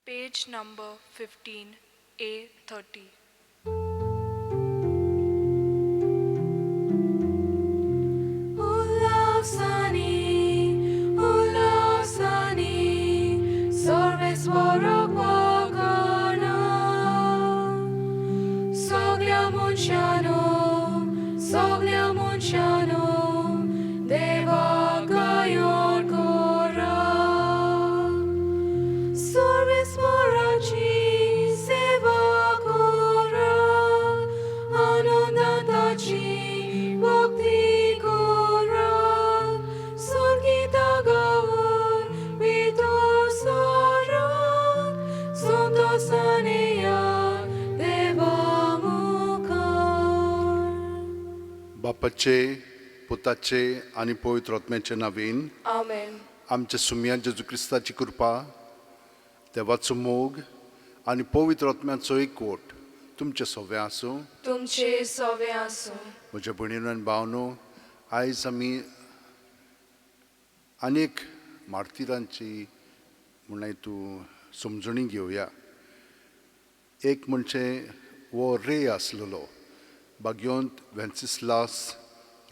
Page number 15, A30. उल्हासानी उल्हासानी सर्वेस्पराक वाखाणा सगल्या मनशानो सगल्या मनशानो देवाक गायन करा सर्वेस्पराची सेवा करा आनंदान ताची भक्ती करा संगीता गावन भितर सरा संतोषान येया देवा मुखार. बापाचे, पुताचे आनी पवित्र आत्म्याचे नांवान. आमेन. आमच्या सुमया जेजू क्रिस्ताची कृपा, देवाचो मोग आनी पवित्र आत्म्याचो एकवट तुमचे सगळें आसूं. तुमचे सवे आसूं. म्हज्या भयणीनो आनी भावनो, आयज आमी आनीक मार्तिरांची म्हणल्यार तूं समजणी घेवया. एक म्हणजे हो रे आसलेलो भाग्यवंत वेन्सिस्लास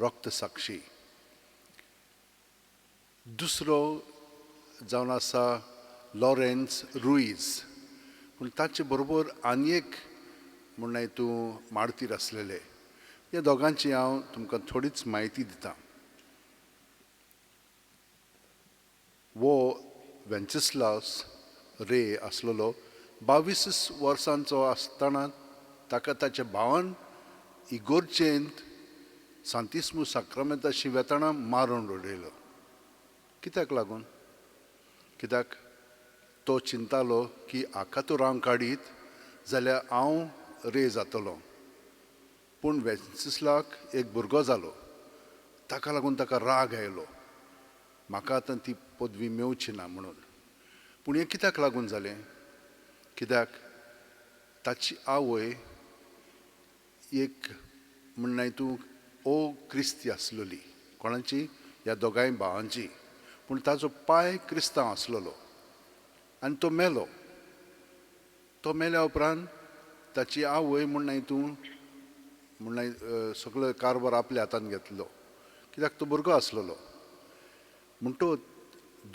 रक्तसाक्षी. दुसरो जावन आसा लॉरेन्स रुईज. पूण ताचे बरोबर आनी एक म्हणल्यार तूं मार्तीर आसलेले. ह्या दोगांची हांव तुमकां थोडीच म्हायती दिता. वो वेन्सिस्लास रे आसलेलो 22 वर्सांचो आसतना ताका ताच्या भावान इगोर्चेंत सांतिस्मू साक्रामेंताशी वेताना मारून उडयलो. कित्याक लागून? कित्याक तो चिंतालो की हाका तो राव काडीत जाल्यार हांव रे जातलो. पूण वेन्सिस्लाक एक भुरगो जालो, ताका लागून ताका राग आयलो, म्हाका आतां ती पदवी मेवची ना म्हणून. पूण हें कित्याक लागून जालें? कित्याक ताची आवय एक म्हणनाय तूं ओ क्रिस्ती आसलेली. कोणाची? ह्या दोगांय भावांची. पूण ताचो पाय क्रिस्तांव आसलेलो आनी तो मेलो. तो मेल्या उपरांत ताची आवय म्हणनाय तूं म्हणनाय सगळो कारभार आपल्या हातान घेतलो, कित्याक तो भुरगो आसलेलो. म्हणटोच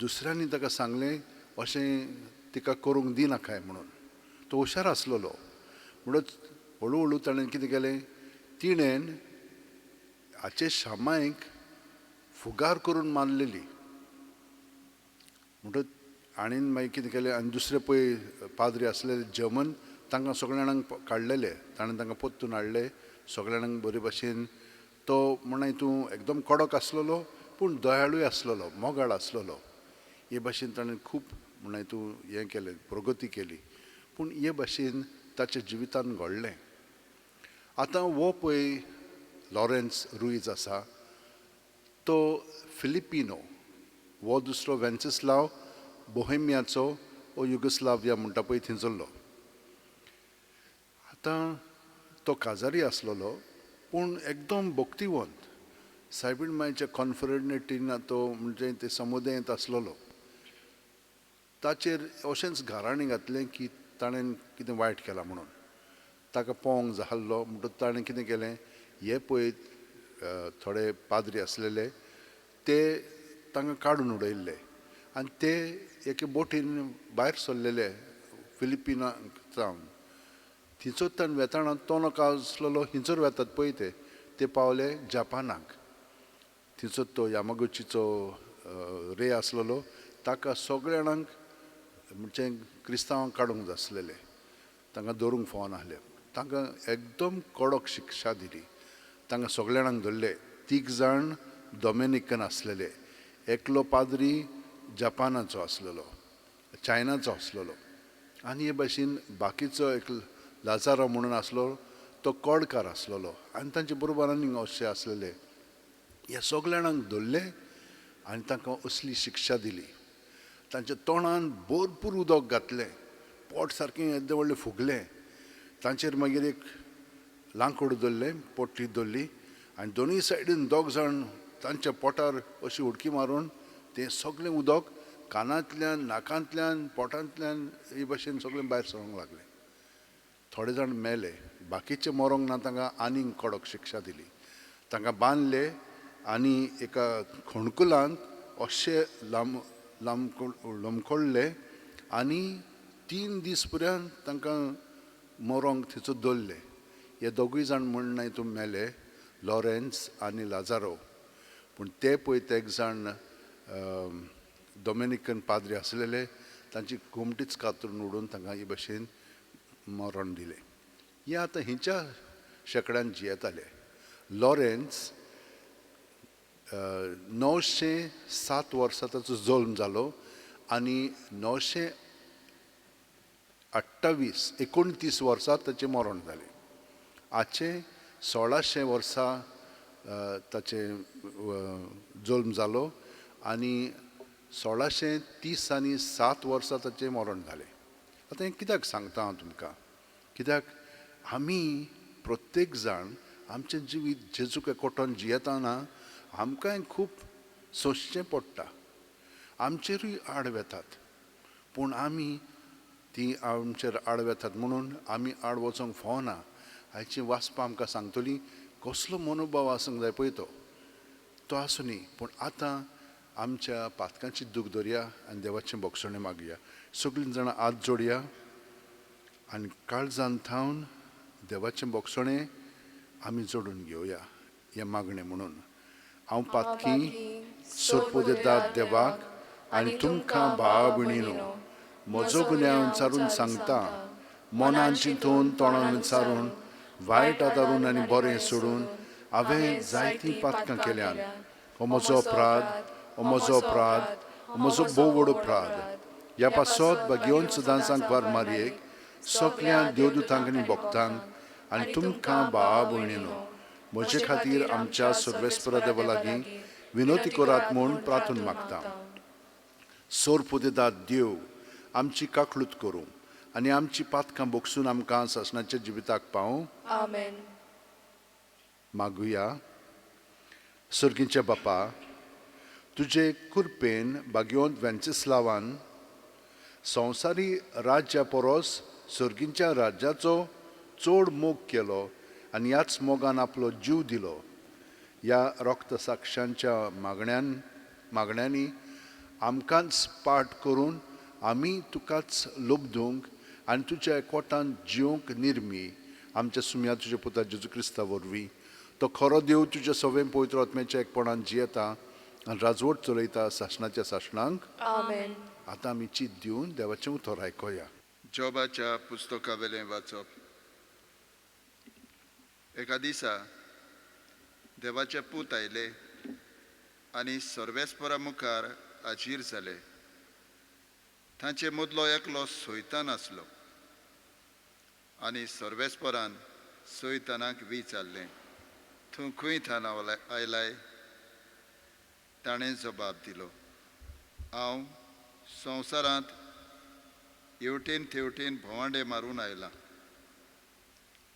दुसऱ्यांनी ताका सांगलें अशें तिका करूंक दिनाकाय म्हणून. तो हुशार आसलेलो. म्हणूच हळू हळू ताणें कितें केलें, तिणें हाचे शामायक फुगार करून मारलेली. म्हणटच आणीन मागीर कितें केलें, आनी दुसरे पळय पाद्री आसलेले जर्मन, तांकां सगळ्या जाणांक काडलेले. ताणें तांकां परतून हाडले सगळ्या जाणांक बरे भाशेन. तो म्हणून तूं एकदम कडक आसलेलो पूण दयाळूय आसलेलो, मोगाळ आसलेलो. हे भाशेन ताणें खूब म्हणून तूं हें केलें, प्रगती केली. पूण हे भाशेन ताच्या जिवितान घडलें. आतां हो पळय लॉरेन्स रुईज आसा तो फिलिपिनो. हो दुसरो वेन्सिस्लाव बोहेमियाचो ओ युगोस्लाविया म्हणटा पळय थंयसरलो. आतां तो काजारी आसलेलो पूण एकदम भक्तिवंत. सायबीण मायच्या कॉन्फरेनिटीन तो म्हणजे ते समुदायांत आसलेलो. ताचेर अशेंच घराणें घातलें की ताणें कितें वायट केलां म्हणून. ताका पोंग जाल्लो. म्हणटकच ताणें कितें केलें, हे पळय थोडे पाद्री आसलेले ते तांकां काडून उडयल्ले आनी ते एके बोटीन भायर सरलेले फिलिपिनाक जावन. थंयसर ताणें वेताना तो नाका आसलेलो हिंचर वेतात पळय ते ते पावले जपानाक. थंयसर तो यामागुचीचो रे आसलेलो ताका सगळ्या जाणांक म्हणजे क्रिस्तांवांक काडूंक जाय आसलेले, तांकां दवरूंक फावनासले. तांकां एकदम कडक शिक्षा दिली. तांकां सगळ्या जाणांक धरले. 3 जाण डॉमिनिकन आसलेले, एकलो पाद्री जपानाचो आसलेलो, चायनाचो आसलेलो, आनी हे भाशेन बाकीचो एक लाजारो म्हणून आसलो तो कोडकार आसलेलो, आनी तांचे बरोबर आनीक अशे आसलेले. ह्या सगळ्या जाणांक धरले आनी तांकां असली शिक्षा दिली. तांच्या तोंडान भरपूर उदक घातलें, पोट सारकें येदें व्हडलें फुगलें. तांचेर मागीर एक लांकूड दवरलें, पोट्टी दवरली आनी दोनूय सायडीन 2 जाण तांच्या पोटार अशी उडकी मारून तें सगळें उदक कानांतल्यान, नाकांतल्यान, पोटांतल्यान हे भशेन सगळें भायर सरूंक लागलें. थोडे जाण मेले, बाकीचे मरोंक ना, तांकां आनीक कडक शिक्षा दिली. तांकां बांदले आनी एका खणकुलांत अशे लांब लांब लोंबकळ्ळे आनी 3 दीस पर्यंत तांकां मरोंक थंयसर दवरले. हे दोगूय जाण म्हण हितून मेले, लॉरेन्स आनी लाजारो. पूण ते पळय ते एक जाण डॉमिनिकन पाद्री आसलेले, तांची गोमटीच कातरून उडोवन तांकां हे भशेन मरण दिलें. हे आतां हिंच्या शेंकड्यान जियेताले. लॉरेन्स 907 वर्सां ताचो जल्म जालो आनी 928 29 वर्सां ताचें मरण जालें. आजचे 1600 वर्सां ताचें जल्म जालो आनी 1630 आनी 7 वर्सां ताचें मरण जालें. आतां हें कित्याक सांगता हांव तुमकां, कित्याक आमी प्रत्येक जाण आमचें जिवीत जेजूक एकवटान जियेतना आमकांय खूब सोंसचें पडटा, आमचेरूय आड वेतात. पूण आमी ती आमचेर आड वेतात म्हणून आमी आड वचोंक फावना. आयची वाचपां आमकां सांगतली कसलो मनोभाव आसूंक जाय पळय तो तो आसूं न्ही. पूण आतां आमच्या पातकांची दूख धरया आनी देवाचें भोगसणें मागया. सगळीं जाणां हात जोडया आनी काळजान थावन देवाचें भोगसणें आमी जोडून घेवया हें मागणें म्हणून. हांव पातकी सोरपोदेतात देवाक आनी तुमकां भावा भयणीनो म्हजो गुन्यांव विचारून सांगता, मनान चिंतून तोंडान विचारून वायट आदारून आनी बरें सोडून हांवें जायतीं पातकां केल्यान. हो म्हजो अपराध, हो म्हजो अपराध, हो म्हजो भोव व्हड अपराध. ह्या पासत भाग्योन सदां सांगपार मारयेक सगळ्या देवदूतांक आनी भक्तांक आनी तुमकां भावा भयणीनो म्हजे खातीर आमच्या सर्वेस्परा देवा लागीं विनवती करात म्हूण प्रार्थून मागता. सोरपुदेदात देव आमची काकळूत करूं आनी आमची पातकां बोगसून आमकां सासणाच्या जिविताक पावूं. आमेन. मागुया. सर्गीच्या बापा, तुजे कृपेन भाग्योंत वेंचेस्लावान संवसारी राज्या परस सर्गींच्या राज्याचो चड मोग केलो आनी ह्याच मोगान आपलो जीव दिलो. ह्या रक्तसाक्षांच्या मागण्यांनी आमकांच पाठ करून आमी तुकाच लोबदूंक आनी तुज्या एकवटान जिवंक निर्मी आमच्या सुम्या तुज्या पुता जेजू क्रिस्ता वरवीं. तो खरो देव तुज्या सवें पवित्र आत्म्याच्या एकपणान जियेता आनी राजवट चलयता सासणाच्या सासणांक. आमेन. आतां आमी चीत दिवन देवाचें उतर आयकुया. जोबाच्या पुस्तकावेलें वाचप. एका दिसा देवाचे पूत आयले आनी सर्वेस्परा मुखार हाजीर जाले. तांचे मदलो एकलो सैतान आसलो आनी सर्वेस्परान सैतानाक विचारलें, तूं खंय थान आयलाय? ताणें जबाब दिलो, हांव संवसारांत हेवटेन थेवटेन भोंवाडे मारून आयलां.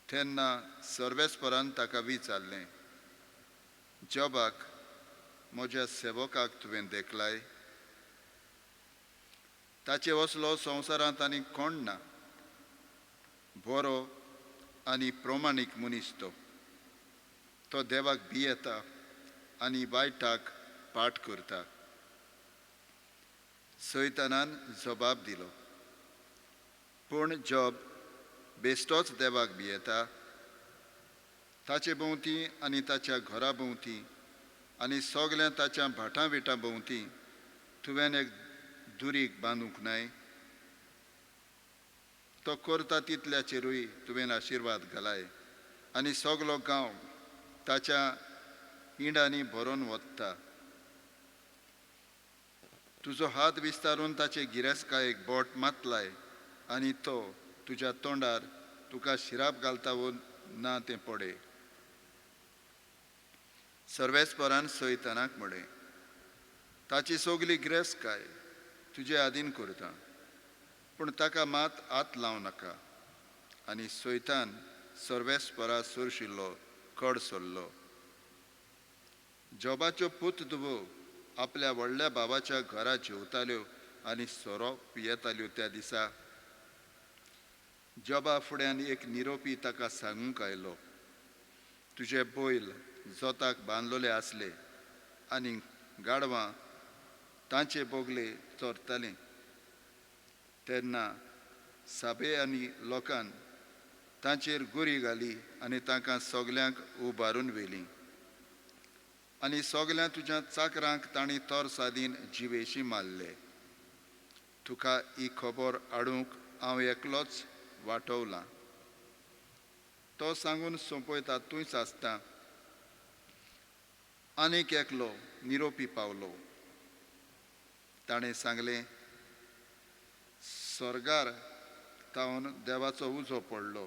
तेन्ना सर्वेस्परान ताका विचारलें, जॉबाक म्हज्या सेवकाक तुवें देखलाय? ताचे वसलो संवसारांत आनी कोण ना, बरो आनी प्रमाणीक मनीस तो. तो देवाक भियेता आनी वायटाक पाठ करता. सैतानान जबाब दिलो, पूण जॉब बेश्टोच देवाक भियेता. ताचे भोंवती आनी ताच्या घरा भोंवती आनी सगळ्या ताच्या भाटां विटां भोंवती तुवें एक दुरीग बांदूंक नाय? तो करता तितल्याचेरूय तुवें आशिर्वाद घालाय आनी सगलो गांव ताच्या इंडांनी भरून वता. तुजो हात विस्तारून ताचे गिरेस्तकायेक बोट मातलाय आनी तो तुज्या तोंडार तुका शिराप घालता वो ना तें पडे. सर्वेस्परान सैतानाक म्हळें, ताची सगली गिरेस्तकाय तुजे आदीन करता, पूण ताका मात हात लावं नाका. आनी सैतान सर्वेस्परा सुरशिल्लो कड सरलो. जॉबाच्यो पूत धुवो आपल्या व्हडल्या बाबाच्या घरा जेवताल्यो आनी सोरो पियेताल्यो त्या दिसा जॉबा फुड्यान एक निरोपी ताका सांगूंक आयलो, तुजे बैल जोताक बांदलेले आसले आनी गाडवां तांचे बोगले चोरताले. तेन्ना साबे आनी लोकान तांचेर गुरी घाली आनी तांकां सगल्यांक उबारून व्हेलीं आनी सगल्या तुज्या चाकरांक तांणी तरसादीन जिवेशी मारले. तुका ही खबर हाडूंक हांव एकलोच वाटवलां. तो सांगून सोंपयता तूंच आसता. आनीक एकलो निरोपी पावलो. ताणें सांगलें, स्वर्गार तावन देवाचो उजो पडलो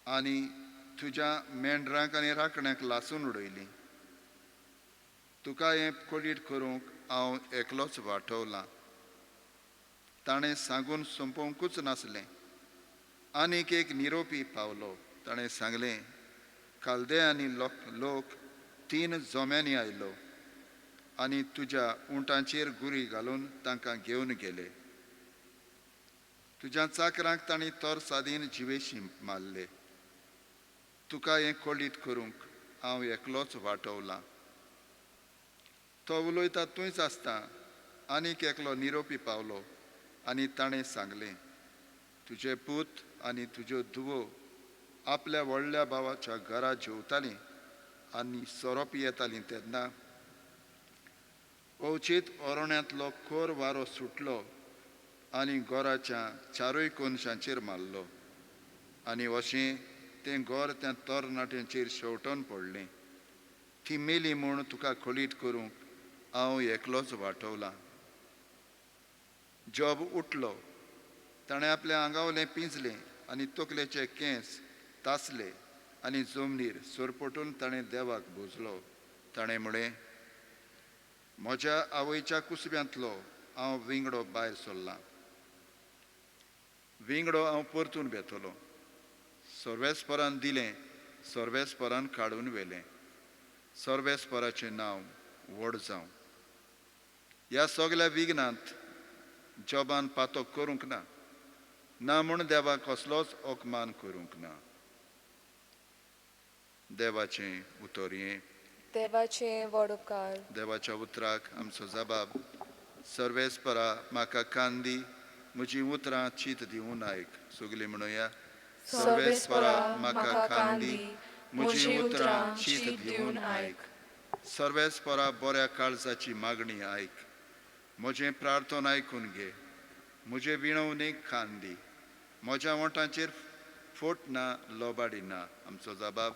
आनी तुज्या मेंढरांक आनी राखण्यांक लासून उडयलीं. तुका हें कळीत करूंक हांव एकलोच वाटवलां. ताणें सांगून सोंपोवंकूच नासलें. आनीक एक निरोपी पावलो. ताणें सांगलें, कालदे आनी लोक 3 जोम्यांनी आयलो आनी तुज्या उंटांचेर गुरी घालून तांकां घेवन गेले. तुज्या चाकरांक तांणी तरसादीन जिवेशी मारले. तुका हें कळीत करूंक हांव एकलोच वाटवलां. तो उलयता तूंच आसता. आनीक एकलो निरोपी पावलो आनी ताणें सांगलें, तुजे पूत आनी तुज्यो धुवो आपल्या व्हडल्या भावाच्या घरा जेवतालीं आनी सोरो पियेतालीं तेन्ना अवचीत ओरण्यांतलो कोर वारो सुटलो आनी घराच्या चारूय कोनशांचेर मारलो आनी अशें तें घर त्या तरणाट्यांचेर शेवटून पडलें. ती मेली म्हूण तुका कळीत करूंक हांव एकलोच वाटवलां. जॉब उठलो. ताणें आपल्या आंगावलें पिंजलें आनी तकलेचे केंस तासले आनी जमनीर सरपटून ताणें देवाक भोजलो. ताणें म्हळें, म्हज्या आवयच्या कुसब्यांतलो हांव विंगडो भायर सरलां. विंगडो हांव परतून वेतलो. सर्वेस्परान दिलें, सर्वेस्परान काडून व्हेलें. सर्वेस्पराचें नांव व्हड जावं. ह्या सगल्या विघ्नांत जॉबान पातो करूंक ना, ना म्हूण देवाक कसलोच अपमान करूंक ना. देवाचें उतर हें. देवाचें व्हड उपकार. देवाच्या उतराक आमचो जबाब. सर्वेस्परा म्हाका कान दी, म्हजीं उतरां चीत दिवन आयक. सगलीं म्हणुया, सर्वेस्परा म्हाका कान दी, म्हजीं उतरां चीत दिवन आयक. सर्वेस्परा बऱ्या काळजाची मागणी आयक. म्हजें प्रार्थना आयकून घे. म्हजे विणवणेक कान दी. म्हज्या वोंठांचेर फोट ना, लोबाडी ना. आमचो जबाब.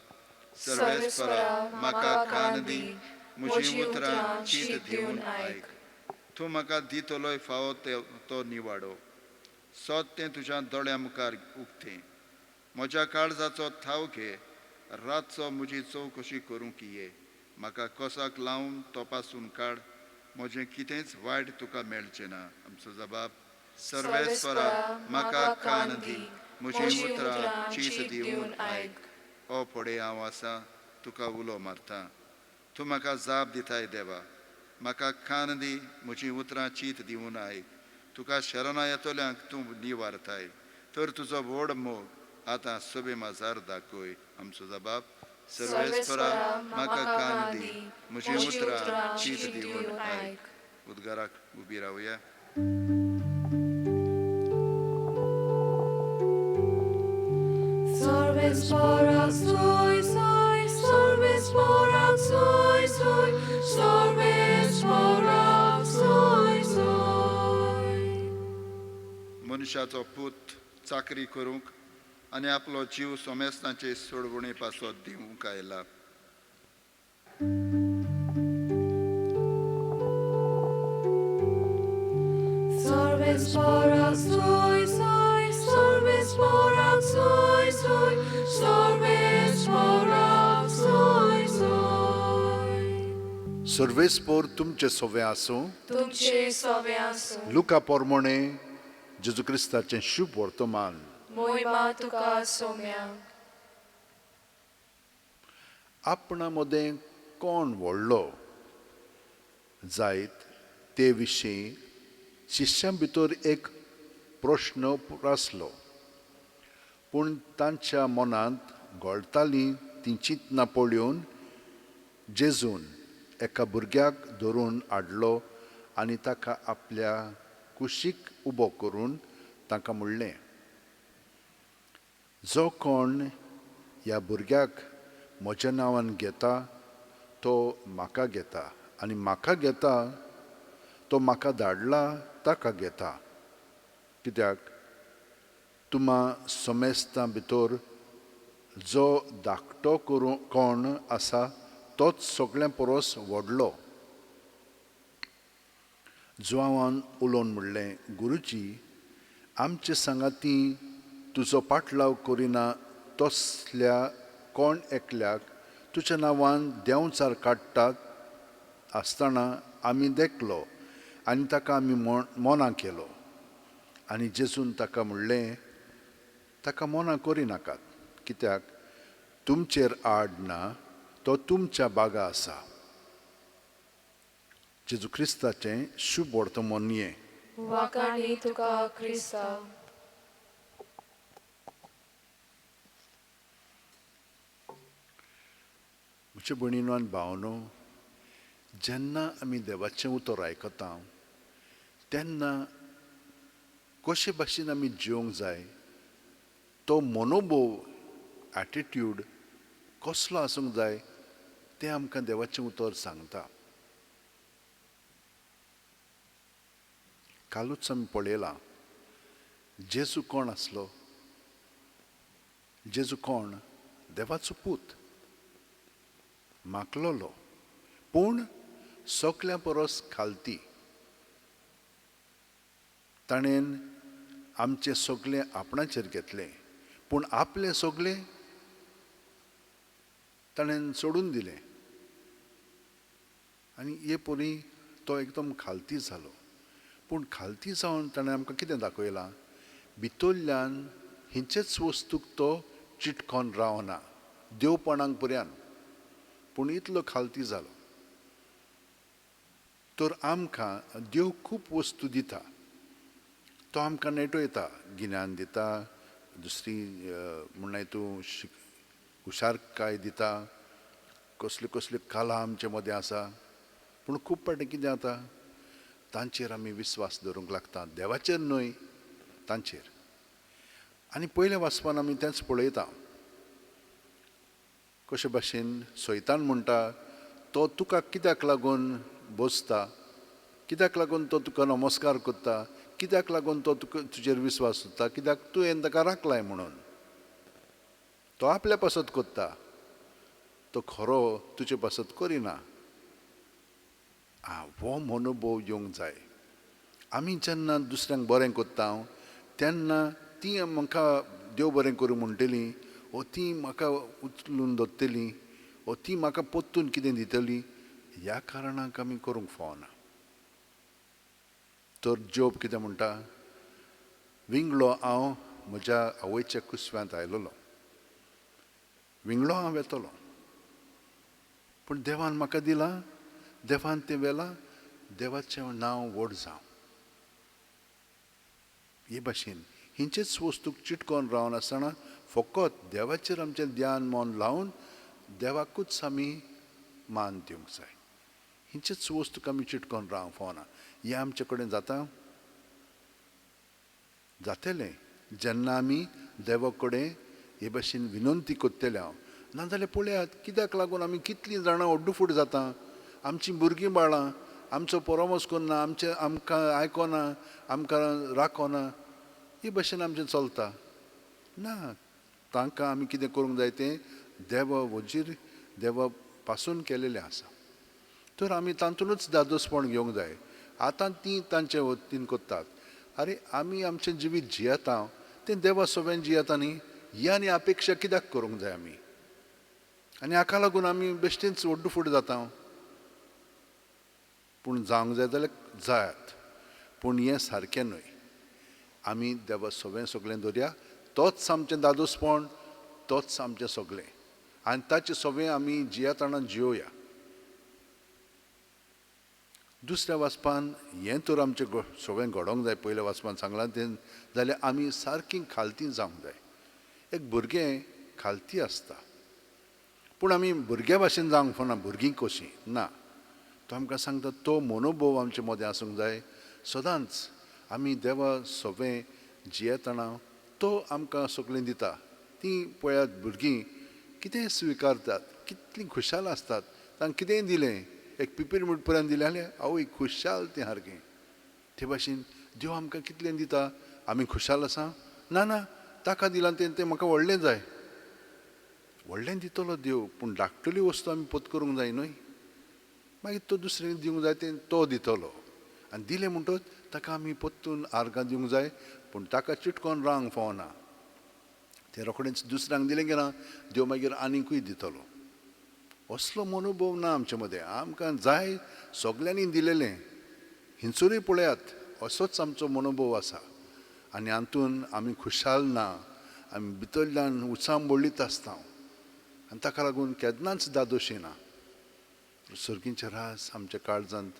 सर्वेस्परा म्हाका कान दी, म्हजीं उतरां चीत दिवन आयक. तूं म्हाका दितलोय फावो तो निवाडो. सत तें तुज्या दोळ्यां मुखार उक्तें. म्हज्या काळजाचो थाव घे. रातचो म्हजी चवकशी करूंक ये. म्हाका कोसाक लावन तपासून काड. म्हजें कितेंच वायट तुका मेळचें ना. आमचो जबाब. सर्वेस्परा म्हाका कान दी, म्हजीं उतरां चीत दिवन आयक. ओ पळय हांव आसा, तुका उलो मारता. तूं म्हाका जाप दिताय देवा. म्हाका कान दी, म्हजीं उतरां चीत दिवन आयक. तुका शरणा येतल्यांक तूं निवारताय. तर तुजो व्हड मोग आतां सभे माजार दाखय. आमचो जबाब. सर्वेस्परा म्हाका कान दी, म्हजीं उतरां चीत दिवन आयक. उद्गाराक उबी रावया. सर्वेस्परा soy soy, सर्वेस्परा soy soy, सर्वेस्परा soy soy. मनशाचो पूत चाकरी करूंक आनी आपलो जीव सोमेस्तांचे सोडवणे पासत दिवंक आयला. सर्वेस्परा soy soy, सर्वेस्परा soy soy, सर्वेस्परा soy soy. सर्वेस्पोर तुमचे सोवे आसूं. तुमचे सोवे आसूं. लुका पोरमोणे जेजू क्रिस्ताचें शुभ वर्तमान. मोहिमा तुका सोम्या. आपणा मदें कोण व्हडलो जायत ते विशीं शिश्यां भितर एक प्रश्न उप्रासलो. पूण तांच्या मनांत घोळटालीं तीं चिंतनां पळोवन जेजून एका भुरग्याक धरून हाडलो आनी ताका आपल्या कुशीक उबो करून तांकां म्हणलें, जो कोण ह्या भुरग्याक म्हज्या नांवान घेता तो म्हाका घेता, आनी म्हाका घेता तो म्हाका धाडला ताका घेता. कित्याक तुमा समेस्तां भितर जो धाकटो करूं कोण आसा तोच सगळ्यां परस व्हडलो. जुवांवान उलोवन म्हणलें, गुरुजी, आमचे सांगाती तुजो पाटलाव करिना तसल्या कोण एकल्याक तुज्या नांवान देंवचार काडटात आसतना आमी देखलो आनी ताका आमी मोना केलो. आनी जेजून ताका म्हणलें, ताका मोना करिनाकात, कित्याक तुमचेर आड ना, तो तुमच्या बागा आसा. जेजू क्रिस्ताचें शुभ वर्तमान हें. वाखाणी तुका क्रिस्ता. म्हजे भयणीनो आनी भावनो, जेन्ना आमी देवाचें उतर आयकता तेन्ना कशे भाशेन आमी जिवंक जाय तो मनोभोव, एटिट्यूड कसलो आसूंक जाय तें आमकां देवाचें उतर सांगता. कालूच आमी पळयलां जेजू कोण आसलो. जेजू कोण? देवाचो पूत, माकलोलो, पूण सगल्यां परस खालती. ताणें आमचें सगळें आपणाचेर घेतलें, पूण आपलें सगळें ताणें सोडून दिलें आनी हे परी तो एकदम खालती जालो. पूण खालती जावन ताणें आमकां कितें दाखयलां? भितरल्यान हिंचेच वस्तूक तो चिटकोन रावना देवपणाक पर्यान, पूण इतलो खालती जालो. तर आमकां देव खूब वस्तू दिता, तो आमकां नेटयता, गिन्यान दिता, दुसरी म्हणल्यार तूं हुशारकाय दिता, कसल्यो कसल्यो कला आमचे मदें आसा. पूण खूब फावटी कितें जाता, तांचेर आमी विस्वास दवरूंक लागता, देवाचेर न्हय तांचेर. आनी पयल्या वाचपान आमी तेंच पळयता, कशे भाशेन सैतान म्हणटा, तो तुका कित्याक लागून बसता, कित्याक लागून तो तुका नमस्कार करता, कित्याक लागून तो तुका तुजेर विस्वास दवरता, कित्याक तुवें ताका राखलाय म्हणून. तो आपल्या पासत करता, तो खरो तुजे पासत करिना. हो मनोभोव येवंक जाय. आमी जेन्ना दुसऱ्यांक बरें करता तेन्ना तीं म्हाका देव बरें करूं म्हणटलीं, ओ तीं म्हाका उचलून दवरतलीं, ओ तीं म्हाका परतून कितें दितलीं, ह्या कारणाक आमी करूंक फावना. तर जोब कितें म्हणटा, विंगलो हांव म्हज्या आवयच्या कुसव्यांत आयलोलो, विंगलो हांव वेतलो, पूण देवान म्हाका दिलां, देवान तें व्हेलां, देवाचें नांव व्हड जावं. हे भाशेन हिंचेच वस्तूक चिटकोन रावन आसतना फकत देवाचेर आमचें ध्यान मन लावन देवाकूच आमी मान दिवंक जाय. हिंचेच वस्तूक आमी चिटकोन रावंक फावना. हें आमचे कडेन जाता, जातलें जेन्ना आमी देवा कडेन हे भाशेन विनंती करतले. हांव नाजाल्यार पळयात कित्याक लागून आमी कितलीं जाणां ओड्डुफूट जाता, आमचीं भुरगीं बाळां आमचो परामर्श करना, आमचें आमकां आयकोना, आमकां राखोना, हे भाशेन आमचें चलता ना. तांकां आमी कितें करूंक जाय तें देवा वजीर देवा पासून केलेलें आसा. तर आमी तातूंतच दादोसपण घेवंक जाय. आतां तीं तांचे वतीन करतात, आरे आमी आमचें जिवीत जियेता तें देवा सोबेन जियेता न्ही, ही आनी अपेक्षा कित्याक करूंक जाय आमी? आनी हाका लागून आमी बेश्टेंच ओड्डुफूट जाता. पूण जावंक जाय जाल्यार जायात, पूण हें सारकें न्हय. आमी देवा सोबें सगळें दवरया, तोच आमचें दादोसपण, तोच आमचें सगळें, आनी ताचें सोबें आमी जियेतना जियोया. दुसऱ्या वाचपान हें तर आमचें सगळें घडोवंक जाय. पयल्या वाचपान सांगलां तें जाल्यार आमी सारकी खालती जावंक जाय. एक भुरगें खालती आसता, पूण आमी भुरग्या भाशेन जावंक फावना, भुरगीं कशीं ना. तो आमकां सांगता तो मनोभोव आमचे मदें आसूंक जाय. सदांच आमी देवा सगळें जियेतना तो आमकां सगळें दिता. तीं पळयात भुरगीं कितें स्विकारतात, कितलीं खुशाल आसतात. तांकां कितेंय दिलें, एक पिपीर मूठ पर्यंत दिलें जाल्यार आवय खुशाल तीं सारकीं. ते भाशेन देव आमकां कितलें दिता, आमी खुशाल आसा? ना ना, ताका दिलां तें तें म्हाका व्हडलें जाय. व्हडलें दितलो देव, पूण धाकटुली वस्तू आमी पोत करूंक जाय न्हय. मागीर तो दुसरें दिवंक जाय तें तो दितलो. आनी दिलें म्हणटच ताका आमी परतून आर्गां दिवंक जाय, पूण ताका चिटकोन रावंक फावना. तें रोखडेंच दुसऱ्यांक दिलें की ना, देव मागीर आनीकूय दितलो. असलो मनोभोव ना आमचे मदें. आमकां जाय सगल्यांनी दिलेलें. हिंसरूय पळयात, असोच आमचो मनोभोव आसा. आनी हातून आमी खुशाल ना, आमी भितरल्यान उचांबळीत आसता आनी ताका लागून केन्नाच दादोशी ना. सर्गींचे रास आमच्या काळजांत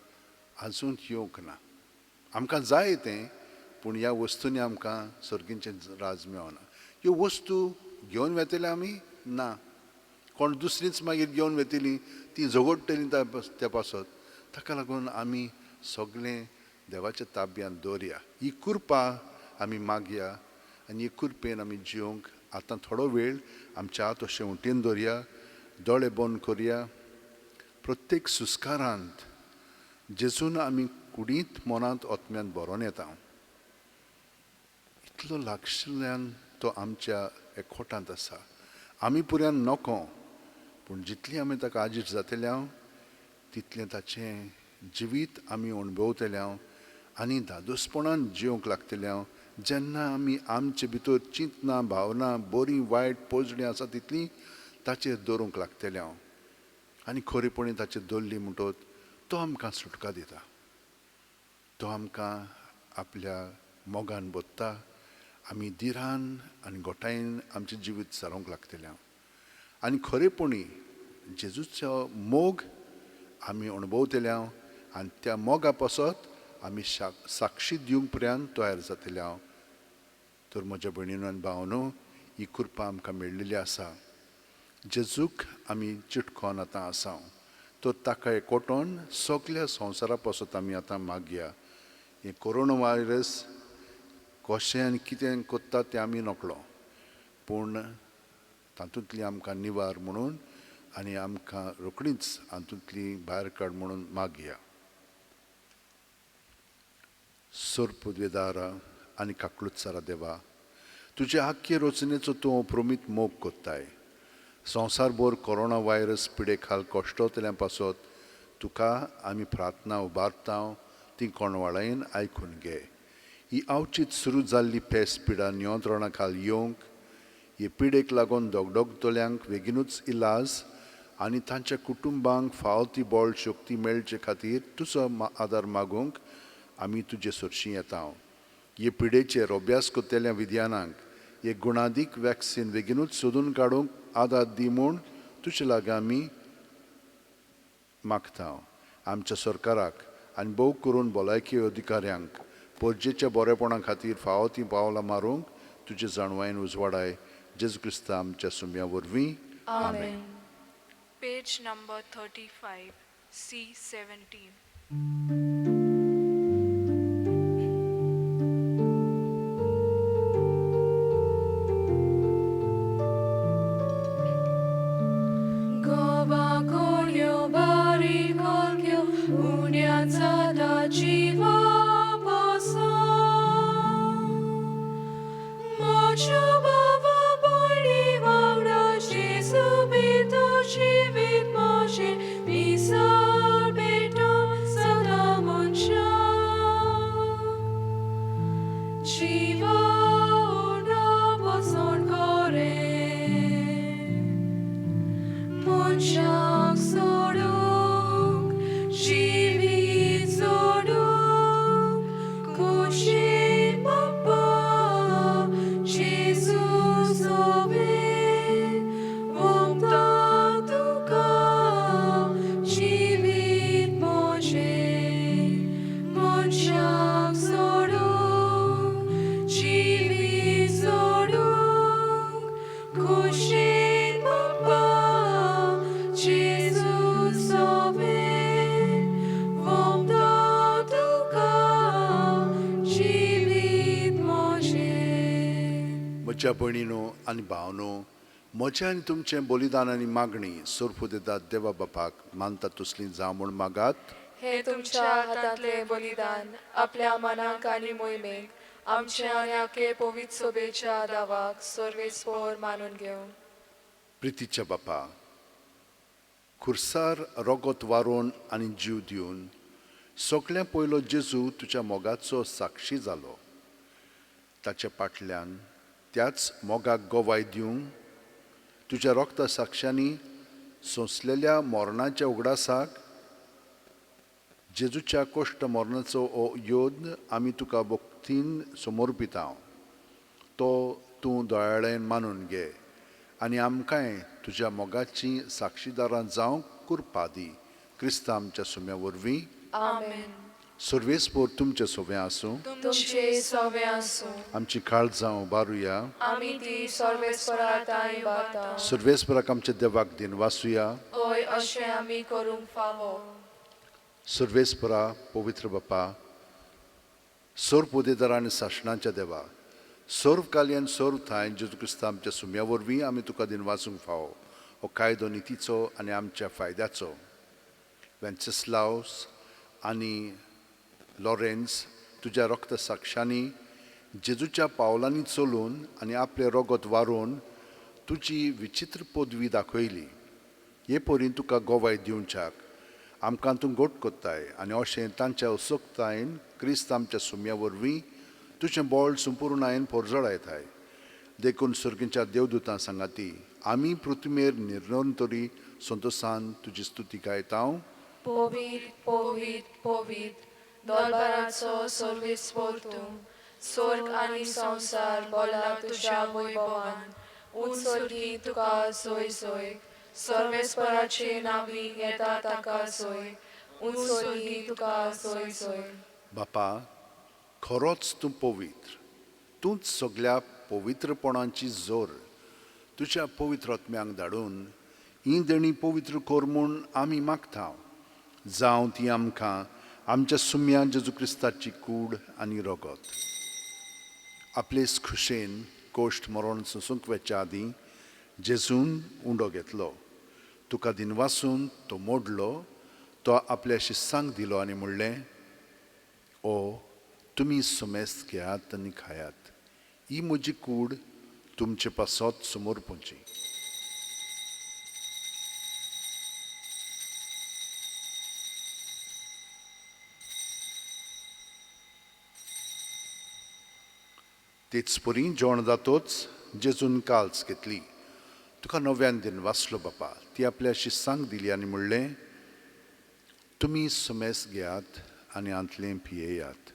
आजून येवंक ना. आमकां जाय तें, पूण ह्या वस्तूंनी आमकां सर्गींचें राज मेळना. ह्यो वस्तू घेवन वेतले आमी ना, कोण दुसरीच मागीर घेवन वेतली, ती झगडटलीं त्या पासत. ताका लागून आमी सगळें देवाच्या ताब्यांत दवरया. ही कृपा आमी मागया आनी ही कृपेन आमी जिवंक आतां थोडो वेळ आमच्या हात अशें उटेन दवरया, दोळे बंद करया. प्रत्येक सुस्कारांत जेजून आमी कुडींत मनांत आत्म्यांत बरोवन येता. इतलो लागशिल्ल्यान तो आमच्या एकवटांत आसा. आमी पुऱ्यान नको, पूण जितली आमी ताका आजीर जातले हांव तितलें ताचें जिवीत आमी अणभवतले हांव आनी धादोसपणान जिवंक लागतले हांव. जेन्ना आमी आमचे भितर चिंतना भावना बरीं वायट पोजडीं आसा तितलीं ताचेर दवरूंक लागतले हांव आनी खरेपणी ताचेर दवरली म्हणटच तो आमकां सुटका दिता. तो आमकां आपल्या मोगान बोत्ता. आमी धिरान आनी गोठायेन आमचें जिवीत सारोवंक लागतलें हांव. आनी खरेपणी जेजूचो मोग आमी अणभवतले हांव आनी त्या मोगा पासत आमी साक्षी दिवंक पर्यंत तयार जातले हांव. तर म्हज्या भयणीनो आनी भावनो, ही कृपा आमकां मेळिल्ली आसा. जेजूक आमी चिटकोन आतां आसा, तर ताका एकवटोन सगल्या संवसारा पासत आमी आतां मागया. हें कोरोना व्हायरस कशें आनी कितें करता तें आमी नकळो, पूण तातूंतली आमकां निवार म्हणून आनी आमकां रोखडीच हातूंतली भायर काड म्हणून मागया. सोरपुदवेदारा आनी काकलुत्सारा देवा, तुजे आख्खे रचनेचो तूं प्रमीत मोग कोत्ताय. संवसारभर कोरोना व्हायरस पिडे खाल कश्टोतल्या पासत तुका आमी प्रार्थना उबारता, ती कोणवाळायेन आयकून घे. ही आवचीत सुरू जाल्ली पेस पिडा नियंत्रणा खाल येवंक, हे पिडेक लागून दगदगतल्यांक बेगीनूच इलाज आनी तांच्या कुटुंबांक फावो ती बळ शक्ती मेळचे खातीर तुजो आदार मागूंक आमी तुजे सरशीं येता. हे पिडेचेर अभ्यास करतल्या विज्ञानांक हे गुणादीक वॅक्सिन बेगीनूच सोदून काडूंक आदार दी म्हूण तुजे लागीं आमी मागता. आमच्या सरकाराक आनी भोव करून भलायकी अधिकाऱ्यांक परजेच्या बरेपणा खातीर फावो तीं पावलां मारूंक तुजे जाणवायेन उजवाडाय. जेजू क्रिस्ता आमच्या सुम्या वरवीं, आमेन. Page number 35, C17. Munchak soduk, jivi soduk. म्हज्या भयणीनो आनी भावनो, म्हजें आनी तुमचें बलिदान आनी मागणी सोरफुदेदात देवा बापाक मानता तसली जावं म्हूण मागात. हे तुमच्या हातांतले बलिदान आपल्या मनाक आनी मोहिमेक आमच्या आनी आखे पवित्र सोबेच्या दावाक सर्वेस्पोर मानून घेवं. प्रितीच्या बापा, खुर्सार रगत वारोवन आनी जीव दिवन सगळ्यां पयलो जेजू तुज्या मोगाचो साक्षी जालो. ताच्या फाटल्यान त्याच मोगाक गवाय दिवंक तुज्या रक्ता साक्षांनी सोंसलेल्या मरणाच्या उगडासाक जेजूच्या कश्ट मरणाचो हो योद्ध आमी तुका भक्तीन समर्पिता. तो तूं दयाळेन मानून घे आनी आमकांय तुज्या मोगाची साक्षीदारां जावंक कृपा दी. क्रिस्ता आमच्या सुम्या वरवीं. आमेन. सर्वेस्पोर तुमचें सोवें आसूं. तुमचे सवे आसूं. आमची काळजां उबारुया. आमी ती सर्वेस्परा तांय बाता. सर्वेस्पराक आमच्या देवाक दिन वासुया. हय, अशें आमी करूंक फावो. सर्वेस्परा, पवित्र बापा, सर्व पोदेदार आनी सासणाच्या देवा, सर्व काली आनी सर्व थांय जेजू क्रिस्ता आमच्या सुम्या वरवीं आमी तुका दिन वाचूंक फावो हो कायदो नितीचो आनी आमच्या फायद्याचो. वेन्सेस्लावस आनी लॉरेन्स तुज्या रक्त साक्षांनी जेजूच्या पावलांनी चलून आनी आपलें रगत वारोवन तुजी विचित्र पदवी दाखयली. हे परीन तुका गवाय दिवच्याक आमकां तूं गोट कोत्ताय आनी अशें तांच्या असक्तायेन क्रिस्त आमच्या सुम्या वरवीं तुजें बळ संपुर्णायेन पोरजळायताय. देखून सर्गीच्या देवदूतां सांगाती आमी पृथ्वीर निरंतरी संतोसान तुजी स्तुती गायता. पवित्र पवित्र पवित्र दरबाराचो सर्वेस्पोर तूं, स्वर्ग आनी संवसार बोला तुज्या वैभवान. उंच सर्गी तुका सोय सोय, सर्वेस्पराचे नांवी येता ताका सोय, उंच सर्गी तुका सोय सोय. बापा, खरोच तूं पवित्र, तूंच सगल्या पवित्रपणाची जोर. तुज्या पवित्र आत्म्यांक धाडून ही देणी पवित्र कर म्हूण आमी मागता. जावं ती आमकां आमच्या सुम्या जेजू क्रिस्ताची कूड आनी रगत. आपलेच खुशेन कोश्ट मरण सोंसूंक वेच्या आदीं जेजून उंडो घेतलो, तुका दिनवासून तो मोडलो, तो आपल्या शिस्सांक दिलो आनी म्हणलें, ओ तुमी समेस्त घेयात आनी खायात, ही म्हजी कूड तुमचे पासत समर्पूंची. तेच परी जेवण जातोच जेजून काल्स घेतली, तुका नव्यान दिन वाचलो बापा, ती आपल्या शिस्सांक दिली आनी म्हणलें, तुमी समेस्त घेयात आनी हांतलें पियेयात,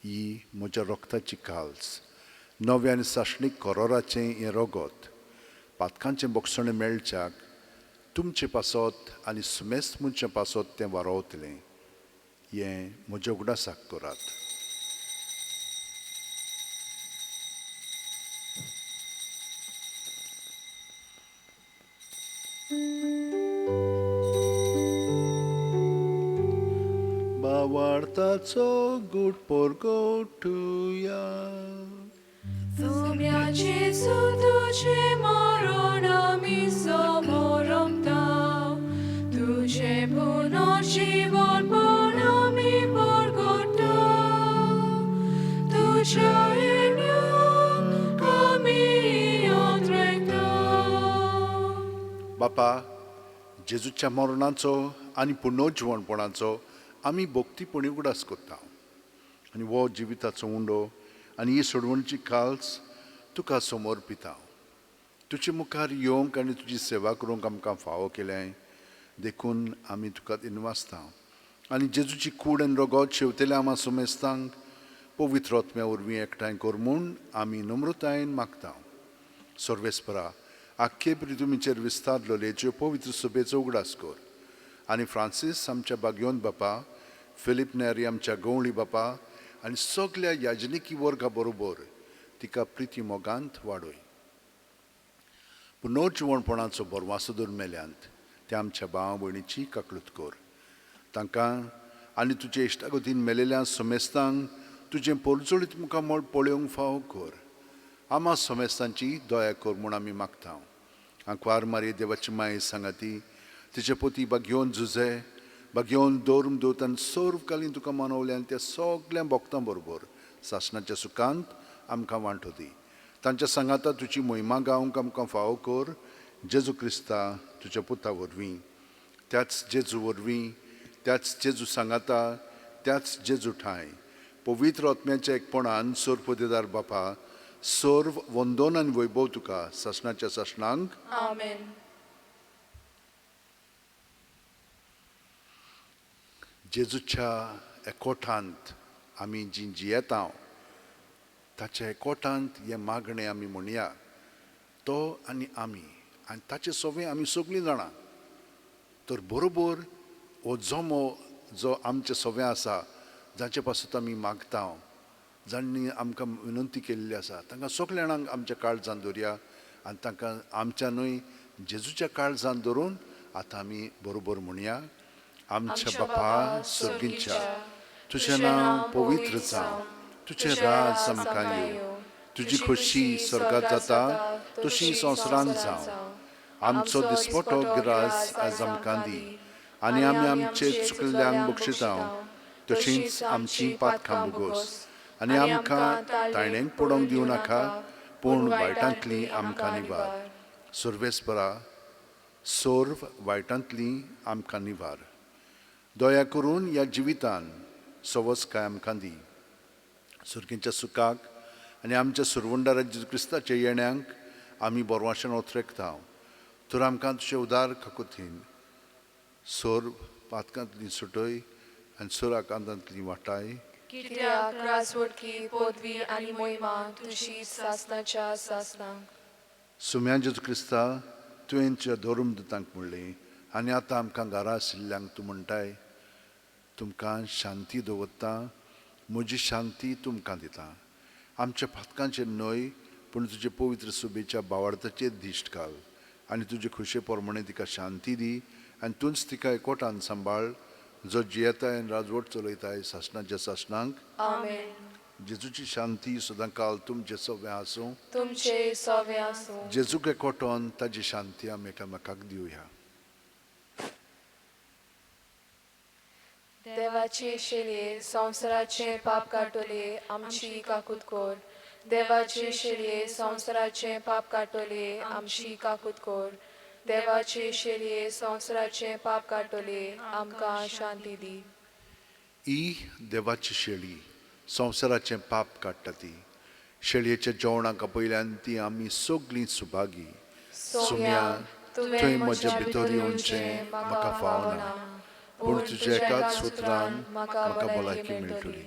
ही म्हज्या रक्ताची काल्स, नव्या आनी सासणीक करोराचें हें रगत, पातकांचें बक्षणें मेळच्याक तुमचे पासत आनी समेस्त मनशां पासत तें वारोवतलें. हें म्हज्या उगडासाक करात. बावार्थाचो गुट पोरगोटुया. तुम्या जेजू तुजें मरण आमी समोरमता, तुजें पुनर्जीवनपण आमी परगटा, तुज्या येण्याक आमी अंतरेता. बापा, जेजूच्या मरणाचो आनी पुनर्जिवणपणाचो आमी भक्तीपणी उगडास करता आनी हो जिविताचो उंडो आनी ही सोडवणची काल्स तुका समर्पिता. तुजे मुखार येवंक आनी तुजी सेवा करूंक आमकां फावो केलें देखून आमी तुका दिनवासता आनी जेजूची कूड आनी रगत शेवतेल्या आमा समेस्तांक पवित्र आत्म्या वरवीं एकठांय कर म्हूण आमी नम्रतायेन मागता. सर्वेस्परा, आख्खे प्रितुमीचेर विस्तारलेले ज्यो पवित्र सभेचो उगडास कर आनी फ्रांसीस आमच्या बागयोन बापा, फिलीप नेरी आमच्या गवळी बापा आनी सगल्या याजनिकी वर्गा बरोबर तिका प्रिती मोगांत वाडय. पुनर्जिवणपणाचो बरवासो दर मेल्यांत त्या आमच्या भाव भयणीची काकळूत कर. तांकां आनी तुजे इश्टागतीन मेलेल्या समेस्तांक तुजें पोरजोळीत मुखामळ पळोवंक फावो कर. आमा समेस्तांची दया कर म्हूण आमी मागता. आंकवार मारये देवाची माये सांगाती तिचे पोती बागयोवन झुजे बागयोवन धर्म दोत आनी सर्व कालीन तुका मनवले आनी त्या सगळ्या भक्तां बरोबर सासणाच्या सुखांत आमकां वांटो दी. तांच्या सांगाता तुजी मोहिमा गावंक आमकां फावो कर जेजू क्रिस्ता तुज्या पुता वरवीं, त्याच जेजू वरवीं, त्याच जेजू सांगाता, त्याच जेजू ठांय पवित्र आत्म्याच्या एकपणान सोरपदेदार बापा सर्व वंदन आनी वैभव तुका सासणाच्या सासणांक. आमेन. जेजूच्या एकोठांत आमी जी जियेता ताच्या एकोठांत हें मागणें आमी म्हणया. तो आनी आमी आनी ताचे सवे आमी सगळीं जाणां. तर बरोबर हो जमो जो आमचे सवे आसा जाचे पासत आमी मागता, जांणी आमकां विनंती केल्ली आसा, तांकां सगल्या जाणांक आमच्या काळजान दवरया आनी तांकां आमच्या न्हय जेजूच्या काळजान दवरून आतां आमी बरोबर म्हणया. आमच्या बापा सर्गींच्या, तुजें नांव पवित्र जावं, तुजें राज आमकां येवं, तुजी खोशी स्वर्गात जाता तशी संवसारांत जावं. आमचो दिसपटो ग्रास आज आमकां दी आनी आमी आमचे चुकल्ल्यांक बक्षिता तशींच आमची पातकां भोगोस आनी आमकां ताणेंक पडोवंक दिवं नाका, पूण वायटांतली आमकां निवार. सर्वेस्परा सर्व वायटांतली आमकां निवार. दया करून ह्या जिवितान सवसकाय आमकां दी. सुर्गींच्या सुखाक आनी आमच्या सुरवंडारा जेजू क्रिस्ताच्या येण्यांक आमी बरवाशेन ओथरेकता. तर आमकां तुजे उदार काकुतीन सर्व पातकांतली सुटय आनी सोर आकांतांतली वाटाय. कित्याक राजवटकी पदवी आनी मोहिमा तुजी सासणाच्या सासणाक. सुम्या जेजू क्रिस्ता, तुवें तुज्या धर्मदूतांक म्हणलें आनी आतां आमकां घरा आशिल्ल्यांक तूं म्हणटाय, तुमकां शांती दवरता, म्हजी शांती तुमकां दिता. आमच्या पातकांचेर न्हय पूण तुजे पवित्र सुबेच्या बावार्थाचेर दिश्ट घाल आनी तुजे खुशे प्रमाणे तिका शांती दी आनी तूंच तिका एकवटान सांबाळ, जो जियेताय आनी राजवट चलयताय सासणाच्या सासणांक. आमेन. जेजूची शांती सदां काल तुमचे सगळें आसूं. तुमचे सवे आसूं. जेजूक एकवटोन ताजी शांती आमी एकामेकाक दिवया. देवाची शेलये संवसाराचें पाप काडटले आमची काकूत कर. देवाची शेलये संवसाराचें पाप काडटले आमची काकूत कर. देवाची शेलये संवसाराचें पाप काडटले आमकां शांती दी. ही देवाची शेळी संवसाराचें पाप काडटा. ती शेळयेच्या जेवणाक आपयल्यान ती आमी सगळीं सुभागी. सुम्या, तुवें म्हज्या भितर येवचें म्हाका फावना, पूण तुज्या एकाच उतरान म्हाका भलायकी मेळटली.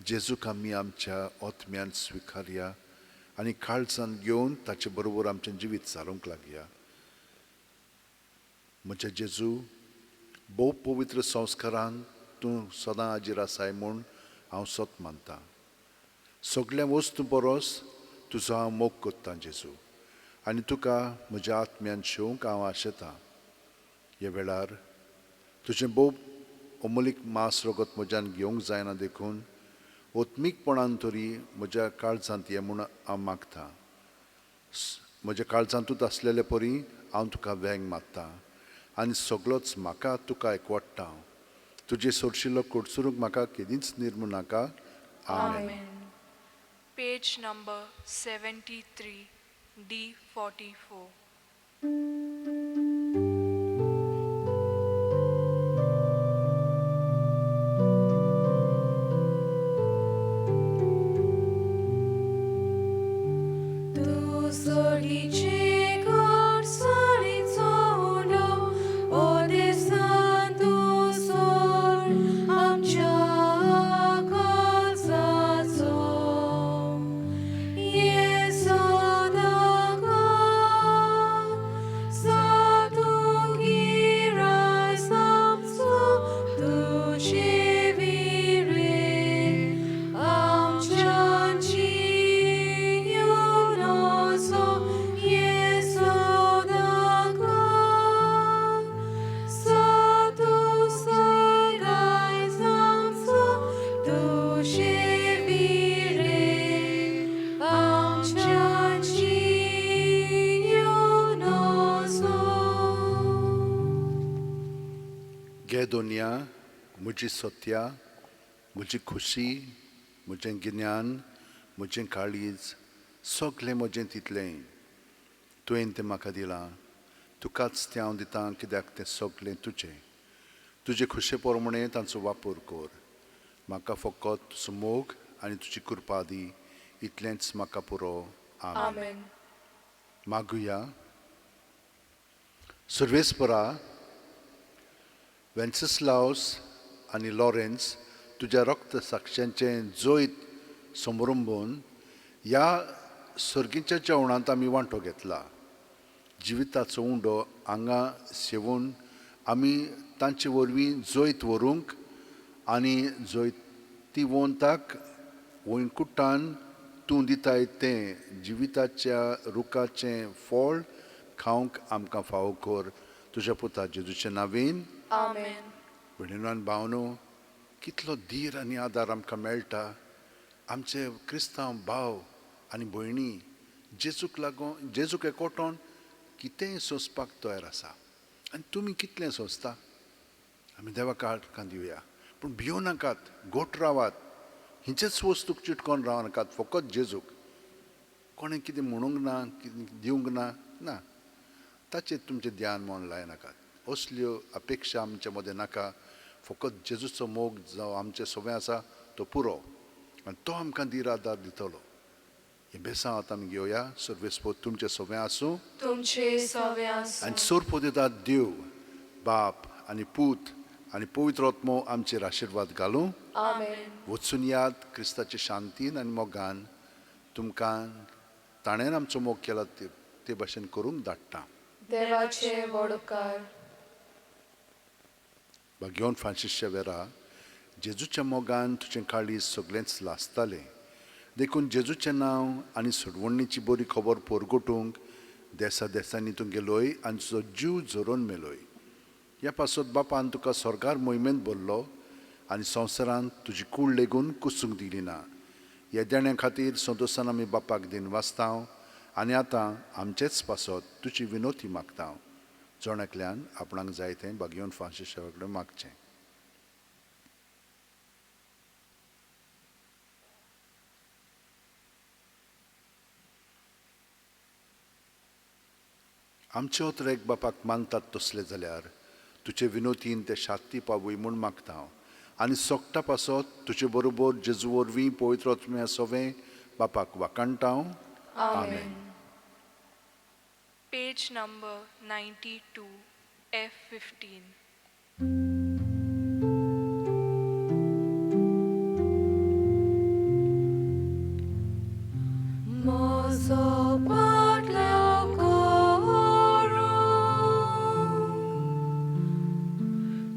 जेजूक आमी आमच्या आत्म्यान स्विकारया आनी काळजान घेवन ताचे बरोबर आमचें जिवीत सारूंक लागया. म्हज्या जेजू, भोव पवित्र संस्कारान तूं सदां हाजीर आसाय म्हूण हांव सत मानतां. सगल्या वस्तू परस तुजो हांव मोग कोत्तां जेजू, आनी तुका म्हज्या आत्म्यान शेवंक हांव आशेतां. ह्या वेळार तुजें भोव अमोलीक मांस रगत म्हज्यान घेवंक जायना देखून ओत्मीकपणान तरी म्हज्या काळजांत ये म्हूण हांव मागतां. म्हज्या काळजांतूच आसलेले परी हांव तुका वेंग मारतां आनी सगळोच म्हाका तुका एकवडटा. तुजे सोरशिल्लो कोडसुरूंक म्हाका केदींच निर्मू नाका. आमेन. Page number 73, D44. तूं सोडीचे घोडसाळीचो उलो, ओ देसान तूं सोड आमच्या काळजाचो. ये सदां काळ, सातूं गिरायस आमचो तुजे विरे, आमच्याची येवनसो ये म्हजी सत्या, म्हजी खुशी, म्हजें गिन्यान, म्हजें काळीज, सगळें म्हजें तितलें तुवें तें म्हाका दिलां. तुकाच तें हांव दितां कित्याक तें सगळें तुजें. तुजे खुशे प्रमाणें तांचो वापर कर. म्हाका फकत तुजो मोग आनी तुजी कृपा दी, इतलेंच म्हाका पुरो. आमेन. आमेन. मागुया. सर्वेस्परा, वेन्सिस्लावस आनी लॉरेन्स तुज्या रक्त साक्षांचें जैत समरंबून ह्या सर्गीच्या जेवणांत आमी वांटो घेतला. जिविताचो उंडो हांगा सेवून आमी तांचे वरवीं जैत व्हरूंक आनी जैतिवंताक वैकुटान तूं दिताय तें जिविताच्या रुखाचें फळ खावंक आमकां फावो कर. तुज्या पुता जेजूचे नांवेन. आमेन. भयणीनो भावनो, कितलो धीर आनी आदार आमकां मेळटा आमचे क्रिस्तांव भाव आनी भयणी जेजूक लागून, जेजूक एकवटोन कितेंय सोंसपाक तयार आसा. आनी तुमी कितलें सोंसता? आमी देवाक आडकां दिवया, पूण भियों नाकात, घट रावात, हिंचेच वस्तूक चिटकोन राव नाकात, फकत जेजूक. कोणें कितें म्हणूंक ना, कितें दिवंक ना, ना ताचेर तुमचें ध्यान मन लायनाकात. असल्यो अपेक्षा आमच्या मदें नाका. फकत जेजूचो मोग जावं आमचें सगळें आसा तो पुरो, आनी तो आमकां धीर आदार दितलो. हें बेसांव आतां आमी घेवया. सर्वेस्पोर तुमचें सगळें आसूं. तुमचे सवे आसूं. आनी सोरपोदेतात देव बाप आनी पूत आनी पवित्र आत्मो आमचेर आशिर्वाद घालूं. आमेन. वचून याद क्रिस्ताचे शांतीन आनी मोगान तुमकां ताणें आमचो मोग केला ते भाशेन करूंक धाडटा. देवाचे व्हड उपकार. भाग्योन फ्रांसीस शेवेरा, जेजूच्या मोगान तुजें काळीज सगळेंच लासतालें, देखून जेजूचें नांव आनी सोडवणीची बरी खबर पोरगोटूंक देसा देसांनी तूं गेलोय आनी तुजो जीव झरोवन मेलोय. ह्या पासत बापान तुका स्वर्गार मोहिमेंत भरलो आनी संवसारांत तुजी कूड लेगून कुसूंक दिली ना. ह्या देण्या खातीर संतोशान आमी बापाक दिन वाचता आनी आतां आमचेच पासत तुजी विनोती मागता. जण एकल्यान आपणाक जाय तें भाग्योन फ्रांसीस शेवा कडेन मागचें. आमचे अत्रेक बापाक मानतात तसले जाल्यार तुजे विनोतीन ते शांती पावय म्हूण मागता हांव. आनी सोगटा पासत तुजे बरोबर जेजू वरवीं पवित्र आत्म्या सवें बापाक वाखाणटा हांव. आमेन. Page number 92, F15. म्हजो पाटलो करूं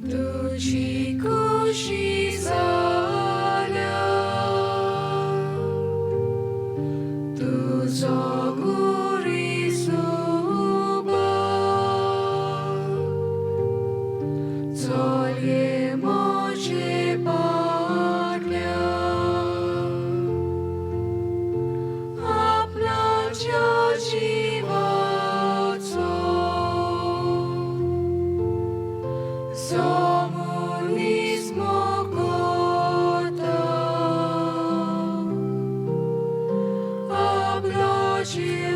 तुजी खुशी जाल्या, तुजो गुरी सुबा चलये म्हजे पाटल्या, आपणाच्या जिवाचो जो मनीस मोगता, आपलो जीव